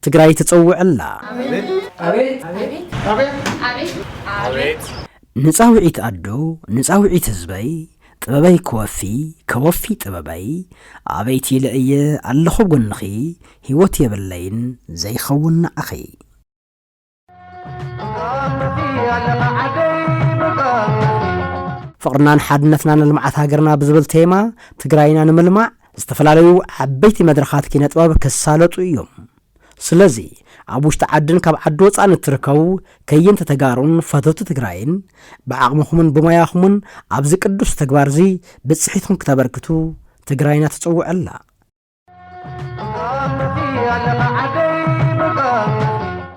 ትግራይ ትጸውዕ ኣላ። ንጻውዒት ኣዶ፣ ንጻውዒት ህዝበይ፣ ጥበበይ ክወፊ፣ ከወፊ ጥበበይ፣ ኣበይቲ ኢለ እየ ኣለኹ ጎንኺ፣ ህይወት የብለይን ዘይኸውን ንዓኺ። ፍቕርናን ሓድነትናን ንልምዓት ሃገርና ብዝብል ቴማ ትግራይና ንምልማዕ ዝተፈላለዩ ዓበይቲ መድረኻት ኪነ ጥበብ ክሳለጡ እዮም። ስለዚ ኣብ ውሽጢ ዓድን ካብ ዓዲ ወፃእን እትርከቡ ከየንቲ ተጋሩን ፈተውቲ ትግራይን ብዓቕምኹምን ብሞያኹምን ኣብዚ ቅዱስ ተግባር እዚ ብፅሒትኩም ክተበርክቱ ትግራይና ትፅውዕ ኣላ።